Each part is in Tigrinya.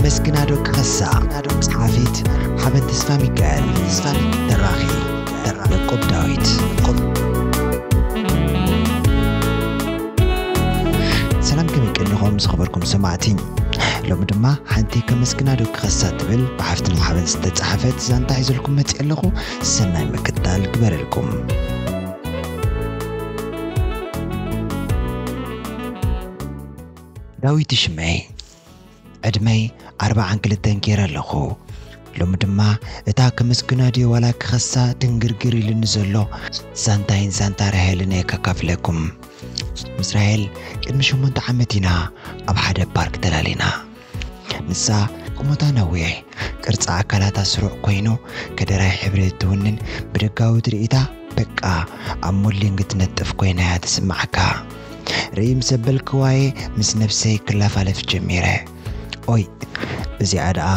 መስግናዶ ክኸሳ። ጸሓፊት ሓበን ተስፋ ሚካኤል። ተራኺ ያዕቆብ ዳዊት። ሰላም፣ ከመይ ቀኒኹም ዝኸበርኩም ሰማዕቲ? ሎሚ ድማ ሓንቲ ከም መስግናዶ ክኸሳ ትብል ብሓፍትና ሓበን ዝተጻሕፈት ዛንታ ሒዘልኩም መጺአ ኣለኹ። ሰናይ ምክትታል ግበረልኩም። ዳዊት ሽመይ። ዕድመይ ኣርባዓን ክልተን ገይረ ኣለኹ። ሎሚ ድማ እታ ከመስግና ድየ ዋላ ክኸሳ ድንግርግር ኢሉኒ ዘሎ ዛንታይን ዛንታ ራሄልን እየ ከካፍለኩም። ምስ ራሄል ቅድሚ ሸሞንተ ዓመት ኢና ኣብ ሓደ ፓርክ ተላሊና። ንሳ ቁመታ ነዊሕ፣ ቅርጺ ኣካላታ ስሩዕ ኮይኑ፣ ከደራይ ሕብሪ እትውንን ብደጋዊ ትርኢታ በቃ ኣብ ሞድሊንግ ትነጥፍ ኮይና እያ ትስምዓካ። ርእይ ምስ ኣበልክዋየ ምስ ነብሰይ ክላፋለፍ ጀሚረ። ኦይ፣ እዚኣ ደኣ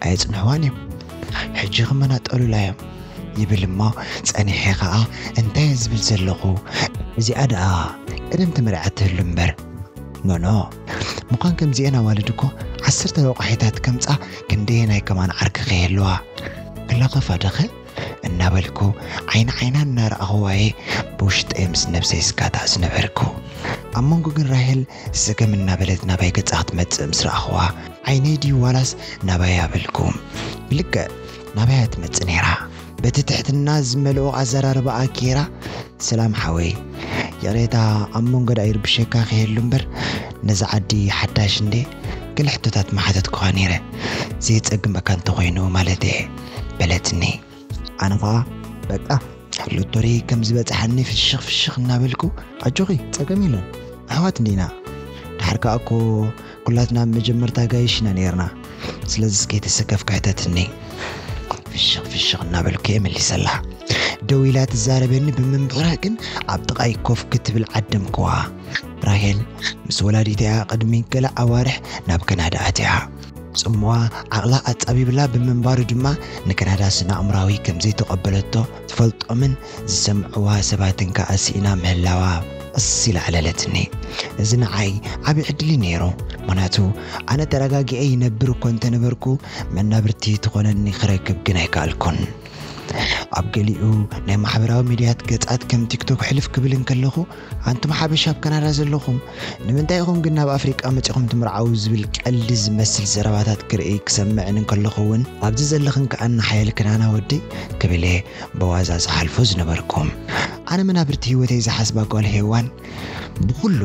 ኣየጽንሕዋን እዮም። ሕጂ ክመናጠሉላ እዮም ይብል እሞ ጸኒሐ ኸኣ እንታይ እየ ዝብል ዘለኹ? እዚኣ ደኣ ቀደም ተመርዓ ትህሉ እምበር። ኖኖ፣ ምዃን ከምዚኤን ኣዋልድ እኮ ዓሰርተ ረቋሒታት ከምጻ ክንደየናይ ከማን ዓርኪ ከየህልዋ። ክላኸፋ ደኸ? እናበልኩ ዓይኒ ዓይና እናረኣኽዋየ ብውሽጠይ ምስ ነብሰይ ስጋታ ዝነበርኩ። ኣብ መንጎ ግን ራሄል ስገም እናበለት ናባይ ገጻ ክትመጽእ ምስ ረኣኽዋ ዓይነይ ድዩ ዋላስ ናባይ ኣበልኩ። ብልክዕ ናባይ እያ ትመጽእ ነይራ። በቲ ትሕትና ዝመልኦ ኣዘራርባኣ ጌራ፣ ሰላም ሓወይ፣ ይቕሬታ ኣብ መንጎ ደኣ ይርብሸካ ከይህሉ እምበር ነዛ ዓዲ ሓዳሽ እንዴ፣ ገለ ሕቶታት ምሓተትኩኻ ነይረ፣ ዘየጸግመካ እንተኾይኑ ማለት እየ፣ በለትኒ። ኣነ ኸኣ በቃ ሎቶሪ ከም ዝበጽሓኒ ፍሽኽ ፍሽኽ እናበልኩ፣ ኣጆኺ፣ ጸገም የለን፣ ኣሕዋት እንዲና። ድሓር ከኣ እኮ ኩላትና ኣብ መጀመርታ ኣጋይሽ ኢና ነይርና። ስለዚስ ከይተሰከፍካ ሕተትኒ። ፍሽኽ ፍሽኽ እናበልኩ እየ መሊሰላ። ደው ኢላ ትዛረበኒ ብምንባራ ግን ኣብ ጥቓይ ኮፍ ክትብል ዓደምክዋ። ራሄል ምስ ወላዲተያ ቅድሚ ገለ ኣዋርሕ ናብ ከናዳ ኣትያ። ጽምዋ ዓቕላ ኣጻቢብላ ብምንባሩ ድማ ንከናዳ ስነ ኣእምራዊ ከም ዘይተቐበለቶ ትፈልጦምን ዝሰምዕዋ ሰባትን ከኣ ስኢና ምህላዋ ቀስ ኢላ ኣዕለለትኒ። እዚ ንዓይ ዓቢ ዕድል እዩ ነይሩ። ምኽንያቱ ኣነ ተረጋጊዐ ይነብር እኮ እንተነበርኩ መናብርቲ ትኾነኒ ክረክብ ግን ኣይከኣልኩን። ኣብ ገሊኡ ናይ ማሕበራዊ ሚድያት ገጻት ከም ቲክቶክ ሕልፍ ክብል እንከለኹ፣ ኣንቱም ሓበሻ ኣብ ካናዳ ዘለኹም ንምንታይ ኢኹም ግን ናብ ኣፍሪቃ መጺኹም ትምርዓዉ ዝብል ቀልዲ ዝመስል ዘረባታት ክርኢ ክሰምዕን እንከለኹ እውን፣ ኣብዚ ዘለኽን ከኣ እናሓየልክናና ወዲ ክብል እየ ብዋዛ ዝሓልፎ ዝነበርኩ። ኣነ መናብርቲ ህይወተይ ዝሓስባ ጓል ሄዋን ብኹሉ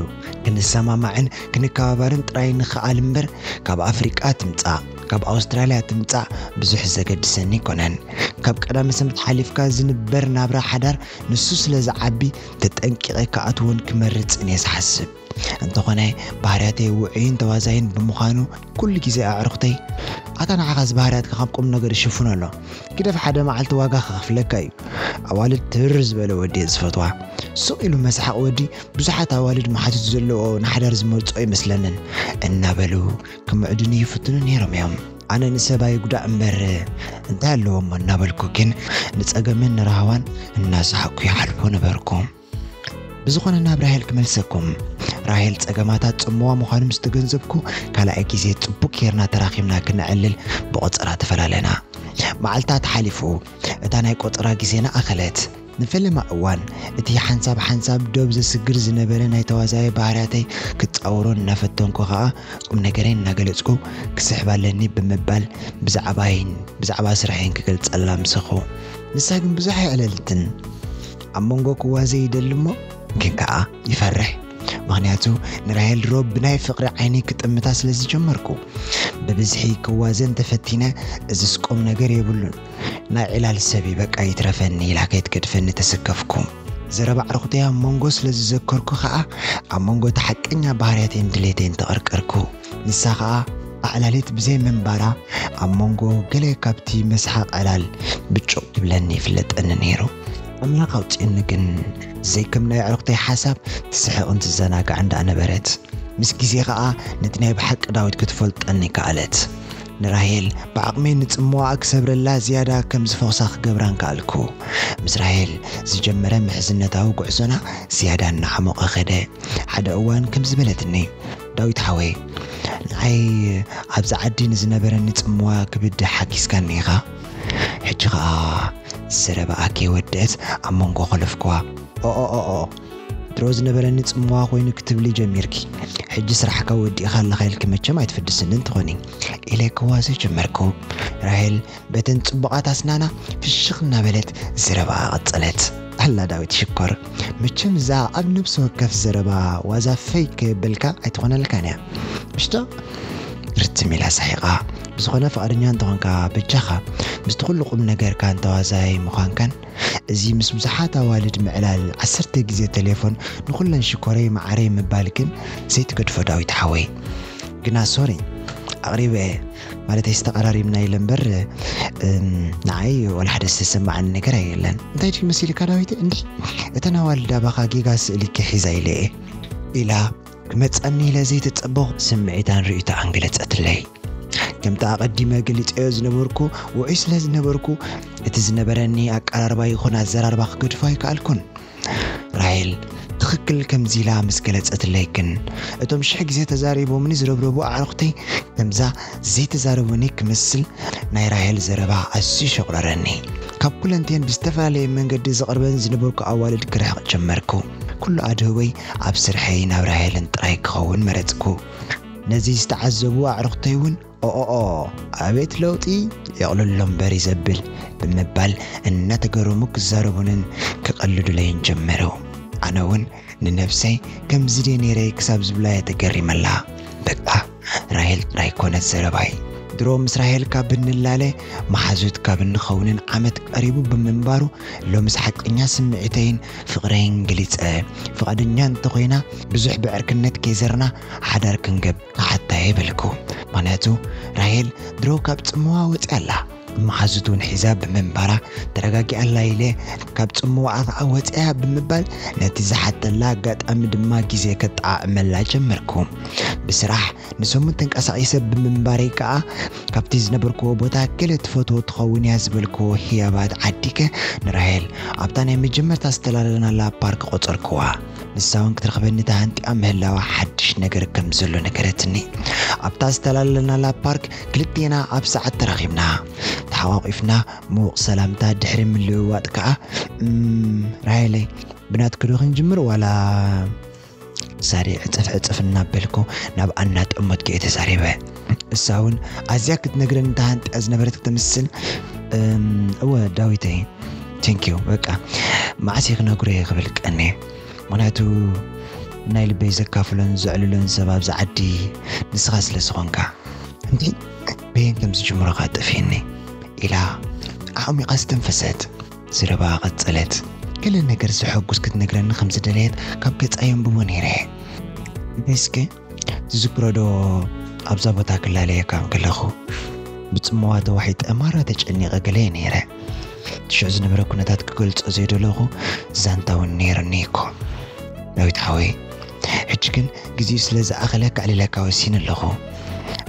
ክንሰማማዕን ክንከባበርን ጥራይ ንኽኣል እምበር፣ ካብ ኣፍሪቃ ትምጻእ፣ ካብ ኣውስትራልያ ትምጻእ ብዙሕ ዘገድሰኒ ኣይኮነን። ካብ ቀዳመ ሰንበት ሓሊፍካ ዝንበር ናብራ ሓዳር ንሱ ስለ ዝዓቢ ተጠንቂቐ ክኣትዎን ክመርጽን እየ ዝሓስብ። እንተኾነ ባህርያተይ ውዑይን ተዋዛይን ብምዃኑ ኩሉ ግዜ ኣዕሩኽተይ፣ ኣታ ንዓኻስ ባህርያትካ ካብ ቁም ነገር ይሽፍኖ ኣሎ፣ ግደፍ ሓደ መዓልቲ ዋጋ ክኸፍለካ እዩ። ኣዋልድ ትብር ዝበለ ወዲ እየ ዝፈትዋ። ሱቕ ኢሉ መስሓቕ ወዲ ብዙሓት ኣዋልድ መሓዙት ዘለዎ ንሓዳር ዝመርጾ ኣይመስለንን እናበሉ ክምዕዱኒ ይፍትኑ ነይሮም እዮም። ኣነ ንሰብ ኣይጉዳእ እምበር እንታይ ኣለዎ እሞ እናበልኩ ግን ንጸገምን ንራህዋን እናሰሓቕኩ ይሓልፎ ነበርኩ። ብዝኾነ ናብ ራሄል ክመልሰኩም። ራሄል ጸገማታ ጽምዋ ምዃኑ ምስ ተገንዘብኩ ካልኣይ ግዜ ጽቡቕ ጌርና ተራኺብና ክነዕልል ብቖጸራ ተፈላለና። መዓልታት ሓሊፉ እታ ናይ ቆጸራ ግዜና ኣኸለት። ንፈለማ እዋን እቲ ሓንሳብ ሓንሳብ ዶብ ዘስግር ዝነበረ ናይ ተዋዛያይ ባህርያተይ ክጻወሮ እናፈተንኩ ኸኣ ቁም ነገረይ እናገለጽኩ ክስሕብ ኣለኒ ብምባል ብዛዕባይን ብዛዕባ ስርሐይን ክገልጸላ ምሰኹ። ንሳ ግን ብዙሕ ኣየዕለለትን። ኣብ መንጎ ክዋዘ ይደሊ እሞ ግን ከኣ ይፈርሕ። ምኽንያቱ ንራሄል ድሮ ብናይ ፍቕሪ ዓይኒ ክጥምታ ስለ ዝጀመርኩ። ብብዝሒ ክዋዘ እንተፈቲነ እዝስ ቁም ነገር የብሉን። ናይ ዕላል ሰብ እዩ በቃ ይትረፈኒ ኢላ ከይትገድፈኒ ተሰከፍኩ። ዘረባ ኣዕሩኽተይ ኣብ መንጎ ስለ ዝዘከርኩ ኸኣ ኣብ መንጎ እቲ ሓቀኛ ባህርያተይን ድሌተይን ተቐርቀርኩ። ንሳ ኸኣ ኣዕላሊት ብዘይ ምንባራ ኣብ መንጎ ገለ ካብቲ መስሓቕ ዕላል ብጩቕ ትብለኒ ይፍለጠኒ ነይሩ። ኣምላኽ ኣውፅእኒ ግን ዘይከም ናይ ኣዕሩኽተይ ሓሳብ ትስሕቕን ትዘናጋዕን ደኣ ነበረት። ምስ ግዜ ኸኣ ነቲ ናይ ብሓቂ ዳዊት ክትፈልጠኒ ከኣለት። ንራሄል ብዓቕመይ ንጽምዋኣ ክሰብረላ ዝያዳ ከም ዝፈኹሳ ክገብራን ከኣልኩ። ምስ ራሄል ዝጀመረ ምሕዝነታዊ ጉዕዞና ዝያዳ እናዓሞቐ ኸደ። ሓደ እዋን ከም ዝበለትኒ፣ ዳዊት ሓወይ፣ ንዓይ ኣብዚ ዓዲ ንዝነበረኒ ጽምዋ ክብድ ሓጊዝካኒ ኢኻ። ሕጂ ኸኣ ዘረባኣ ከይወደአት ኣብ መንጎ ከለፍክዋ። ኦኦኦኦ፣ ድሮ ዝነበረኒ ጽምዋ ኮይኑ ክትብሊ ጀሚርኪ። ሕጂ ስራሕካ ወዲእኻ ኣለኻ ኢልኪ መቸም ኣይትፍድስንን ትኾኒ፣ ኢለ ክዋዘ ጀመርኩ። ራሄል በተን ጽቡቓት ኣስናና ፍሽኽ እናበለት ዘረባኣ ቀጸለት። ኣላ ዳዊት ሽኮር፣ መቸም እዛ ኣብ ነብሲ ወከፍ ዘረባ ዋዛ ፈይ ከየበልካ ኣይትኾነልካን እያ። ምሽቶ? ርትም ኢላ ሳሒቓ። ብዝኾነ ፍቓደኛ እንተኾንካ በጃኻ፣ ምስቲ ኩሉ ቁም ነገርካን ተዋዛያይ ምዃንካን፣ እዚ ምስ ብዙሓት ኣዋልድ ምዕላል፣ ዓሰርተ ግዜ ቴሌፎን፣ ንኹለን ሽኮረይ መዓረይ ምባል ግን ዘይትገድፎ ዳዊት ሓወይ። ግና ሶሪ፣ ኣቕሪበ እየ። ማለተይስ ተቐራሪብና ኢለ እምበር፣ እም፣ ንዓይ ወላ ሓደ ዝተሰማዓኒ ነገር የለን። እንታይ ድዩ መሲልካ ዳዊት? እንዲህ እተን ኣዋልድ ኣባኻ ጌጋ ስእሊ ክሒዛ ኢለ እየ ኢላ ክመጸኒ ኢለ ዘይተጸበኹ ስምዒታን ርእይቶኣን ገለጸትለይ። ከምቲ ኣቐዲመ ገሊጸዮ ዝነበርኩ ውዑይ ስለ ዝነበርኩ፣ እቲ ዝነበረኒ ኣቀራርባ ይኹን ኣዘራርባ ክገድፎ ኣይከኣልኩን። ራሄል ትኽክል ከምዚ ኢላ ምስ ገለጸትለይ ግን፣ እቶም ሽሕ ግዜ ተዛሪቦምኒ ዝረብረቡ ኣዕሩኽተይ ከምዛ ዘይተዛረቡኒ ክመስል ናይ ራሄል ዘረባ ኣዝዩ ሸቑረረኒ። ካብ ኩለንትየን ብዝተፈላለየ መንገዲ ዝቕርበን ዝነበርኩ ኣዋልድ ክርሕቕ ጀመርኩ። ኩሉ ኣድህቦይ ኣብ ስርሐይ ናብ ራሄልን ጥራይ ክኸውን መረጽኩ። ነዚ ዝተዓዘቡ ኣዕሩኽተይ እውን፣ ኦኦኦ፣ ኣቤት ለውጢ፣ የቕልሎ እምበር እዩ ዘብል ብምባል እናተገረሙ ክዛረቡንን ክቐልዱለይን ጀመሩ። ኣነ እውን ንነብሰይ ከምዚ ድየ ነይረ ክሳብ ዝብላ እየ ተገሪመላ። በቃ ራሄል ጥራይ ኮነት ዘረባይ። ድሮ ምስ ራሄል ካብ እንላለ መሓዙት ካብ እንኸውንን ዓመት ቀሪቡ ብምንባሩ፣ ሎምስ ሓቀኛ ስምዒተይን ፍቕረይን ገሊጸ። ፍቓደኛ እንተኾይና ብዙሕ ብዕርክነት ከይዘርና ሓዳር ክንገብ ክሓታ እየ በልኩ። ምኽንያቱ ራሄል ድሮ ካብ ጽምዋ ወጺኣ ኣላ። መሓዙት እውን ሒዛ ብምንባራ ተረጋጊኣ ኣላ ኢለ፣ ካብ ጽምዋኣ ኸኣ ወጺኣ ብምባል ነቲ ዝሓተላ ኣጋጣሚ ድማ ግዜ ከጠዓዕመላ ጀመርኩ። ብስራሕ ንሰሙን ተንቀሳቒሰ ብምንባረይ ከኣ ካብቲ ዝነበርክዎ ቦታ ገለ ትፈትዎ ትኸውን እያ ዝበልክዎ ህያባት ዓዲገ ንራሄል ኣብታ ናይ መጀመርታ ዝተላለናላ ፓርክ ቆጸርክዋ። ንሳ እውን ክትረኽበኒ ተሃንጢኣ ምህላዋ ሓድሽ ነገር ከም ዘሎ ነገረትኒ። ኣብታ ዝተላለናላ ፓርክ ክልቴና ኣብ ሰዓት ተራኺብና። ተሓቋቒፍና ምዉቕ ሰላምታ ድሕሪ ምልውዋጥ ከኣ፣ "እም፣ ራሄለይ፣ ብናትኪ ዶ ክንጅምር ዋላ?" ሳሪ ዕጽፍ ዕጽፍ እናበልኩ ናብ ኣና ጠመትኩ እየ ተዛሪበ። እሳ እውን ኣዝያ ክትነግረኒ ተሃንጥያ ዝነበረት ክትምስል፣ "እም፣ እወ ዳዊተይ፣ ቴንኪዩ፣ በቃ መዓስ እየ ክነግሮ እየ ክብል ቀንየ። ምኽንያቱ ናይ ልበይ ዘካፍሎን ዘዕልሎን ሰብ ኣብዚ ዓዲ ንስኻ ስለ ዝኾንካ፣ እንዲ በየን ከም ዝጅምሮ ኸኣ ጠፊእኒ" ኢላ ኣዕሚቓ ዝተንፈሰት። ዘረባኣ ቀጸለት። ገለ ነገር ዘሐጉስ ክትነግረኒ ከም ዝደለየት ካብ ገጻ የንብቦ ነይረ። እንታይ እስከ? ትዝክሮ ዶ ኣብዛ ቦታ ክላለየካ እንከለኹ ብጽምዋ ተዋሒጠ ማራ ተጨኒቐ ገለ እየ ነይረ። እቲ ሽዑ ዝነበረ ኩነታት ክገልጾ ዘይደለኹ ዛንታ እውን ነይሩኒ እኮ። ዳዊት ሓወይ፣ ሕጂ ግን ግዜኡ ስለ ዝኣኸለ ከዕልለካ ወሲነ ኣለኹ።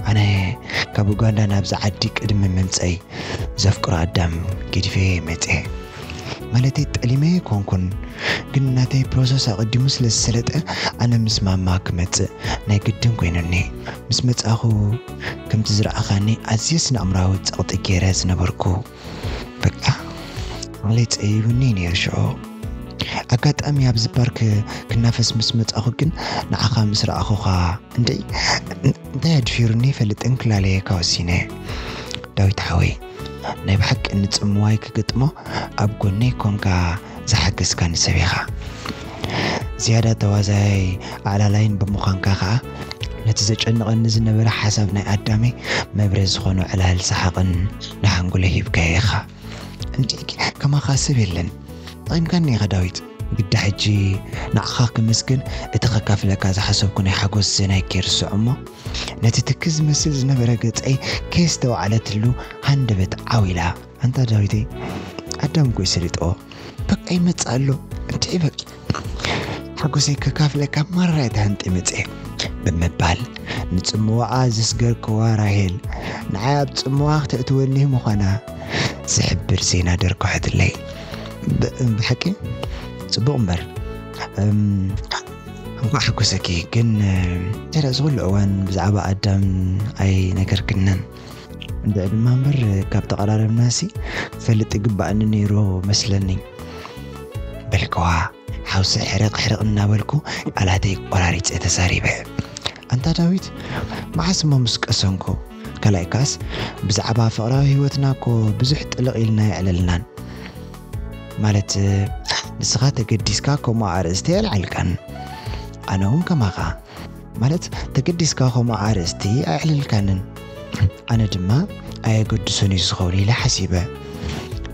ኣነ ካብ ኡጋንዳ ናብዚ ዓዲ ቅድሚ ምምጸይ ዘፍቅሮ ኣዳም ገዲፈ እየ መጽየ። ማለተይ ጠሊመ ኣይኮንኩን፣ ግን ናተይ ፕሮሰስ ኣቐዲሙ ስለ ዝሰለጠ ኣነ ምስ ማማ ክመጽእ ናይ ግድን ኮይኑኒ። ምስ መጻኹ ከምቲ ዝረኣኻኒ ኣዝየ ስነ ኣእምራዊ ጸቕጢ ገይረ ዝነበርኩ። በቃ፣ ዓቕለይ ጸቢቡኒ ነይሩ ሽዑ። ኣጋጣሚ ኣብዚ ፓርክ ክናፈስ ምስ መጻኹ ግን ንዓኻ ምስ ረኣኹኻ፣ እንድዒ፣ እንታይ ኣድፊሩኒ ኣይፈልጥን፣ ክላለየካ ወሲነ። ዳዊት ሓወይ፣ ናይ ብሓቂ ንጽምዋይ ክግጥሞ ኣብ ጎነይ ኮንካ ዝሓገዝካኒ ሰብ ኢኻ። ዝያዳ ተዋዛያይ ኣዕላላይን ብምዃንካ ኸኣ፣ ነቲ ዘጨንቐኒ ዝነበረ ሓሳብ ናይ ኣዳመይ መብርሂ ዝኾኖ ዕላል ሰሓቕን ንሓንጎለይ ሂብካዮ ኢኻ። እንድዒ፣ ከማኻ ሰብ የለን። ጠቒምካኒ ኢኻ ዳዊት። ግዳ ሕጂ ንዓኻ ክምስግን፣ እቲ ከካፍለካ ዝሓሰብኩ ናይ ሓጎስ ዜናይ ከይርስዖ እሞ፣ ነቲ ትኪ ዝመስል ዝነበረ ገጸይ ከየስተውዓለትሉ ሃንደበት ዓው ኢላ፣ "ኣንታ ዳዊተይ፣ ኣዳም እኮ እዩ ሰሊጥዎ። በቃ ይመጽእ ኣሎ። እንድዒ በቃ ሓጎሰይ ከካፍለካ ማራ እየ ተሃንጠ መጽየ" ብምባል ንጽምዋኣ ዘስገርክዋ ራሄል ንዓይ ኣብ ጽምዋ ክተእትወኒ ምዃና ዝሕብር ዜና ደርኮሐትለይ። ብ-፣ ብሓቂ ጽቡቕ እምበር፣ እም፣ እንኳዕ ሓጎሰኪ። ግን እንታይ ደኣ ዝኹሉ እዋን ብዛዕባ ኣዳም ኣይነገርክንን? እንድዒ ድማ እምበር ካብ ተቐራረብናሲ ክፈልጥ ይግባእኒ ነይሩ መስለኒ በልክዋ። ሓውሲ ሕርቕ ሕርቕ እናበልኩ ቃላተይ ቆራሪጸ ተዛሪበ። ኣንታ ዳዊት፣ መዓስ እሞ ምስ ቀሰንኩ? ካልኣይ ካስ ብዛዕባ ፍቕራዊ ህይወትና እኮ ብዙሕ ጥልቕ ኢልና የዕለልናን። ማለት ንስኻ ተገዲስካ ከምኡ ኣርእስቲ የልዓልካን፣ ኣነ እውን ከማኻ። ማለት ተገዲስካ ከምኡ ኣርእስቲ ኣየዕለልካንን፣ ኣነ ድማ ኣየገድሶን እዩ ዝኸውን ኢለ ሓሲበ።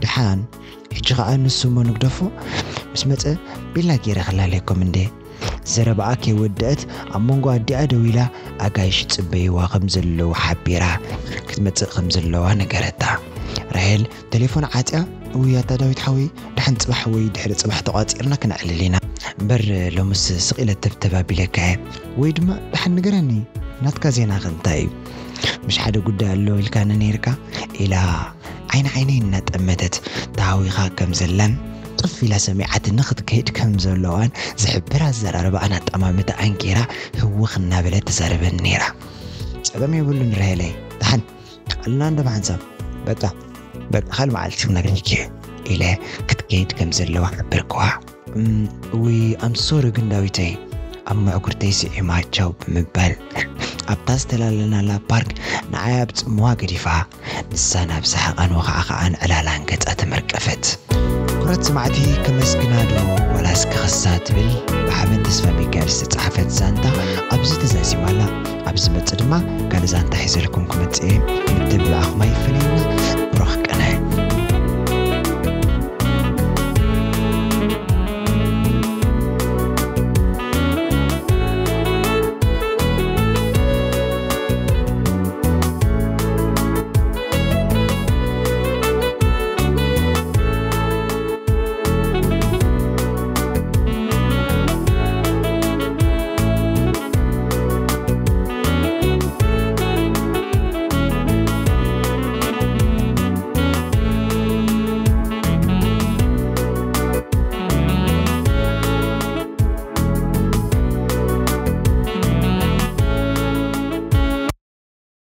ደሓን ሕጂ ኸኣ ንሱ እሞ ንግደፎ፣ ምስ መጸ ቢላ ገይረ ክላለየኩም እንዴ። ዘረባኣ ከይወደአት ኣብ መንጎ ኣዲኣ ደው ኢላ ኣጋይሽ ይጽበይዋ ከም ዘለዉ ሓቢራ ክትመጽእ ከም ዘለዋ ነገረታ። ራሄል ቴሌፎን ዓጽያ፣ እውይ ኣታ ዳዊት ሓወይ፣ ደሓን ጽባሕ ወይ ድሕሪ ጽባሕ ተቋጺርና ክነዕልል ኢና። እምበር ሎምስ ስቕ ኢለ ተብተብ ኣቢለካ እየ። ወይ ድማ ደሓን ንገረኒ፣ ናትካ ዜናኸ እንታይ እዩ? ምሽ ሓደ ጉዳይ ኣሎ ኢልካኒ ነይርካ? ኢላ ዓይኒ ዓይነይ እናጠመተት ተሃዊኻ ከም ዘላን ጥፍ ኢላ ሰሚዓትኒ ክትከይድ ከም ዘለዋን ዝሕብር ኣዘራርባኣን ኣጠማምታኣን ገይራ ህውኽ እናበለት ትዛረበኒ ነይራ። ጸገም የብሉን ራሄለይ፣ ደሓን ቃልና እንደ ብሓንሳብ በቃ በቃ ካልእ መዓልቲ ክነግረኪ እየ ኢለ ክትከይድ ከም ዘለዋ ሓበርክዋ። እም፣ እውይ ኣም ሶሪ ግን ዳዊተይ፣ ኣብ ምዕጉርተይ ስዒማ ቻው ብምባል ኣብታ ዝተላለናላ ፓርክ ንዓይ ኣብ ጽምዋ ገዲፋ ንሳ ናብ ሰሓቓን ወኻዕኻዓን ዕላላን ገጻ ተመርቀፈት። ክቡራት ሰማዕቲ፣ ከመስግና ዶ ዋላስ ክኸሳ ትብል ብሓበን ተስፋ ሚካኤል ዝተጻሕፈት ዛንታ ኣብዚ ተዛዚማ ኣላ። ኣብ ዝመጽእ ድማ ካልእ ዛንታ ሒዘልኩም ክመጽእ እየ። ምትብባዕኹም ኣይፈለየና። ብሩኽ ቀን።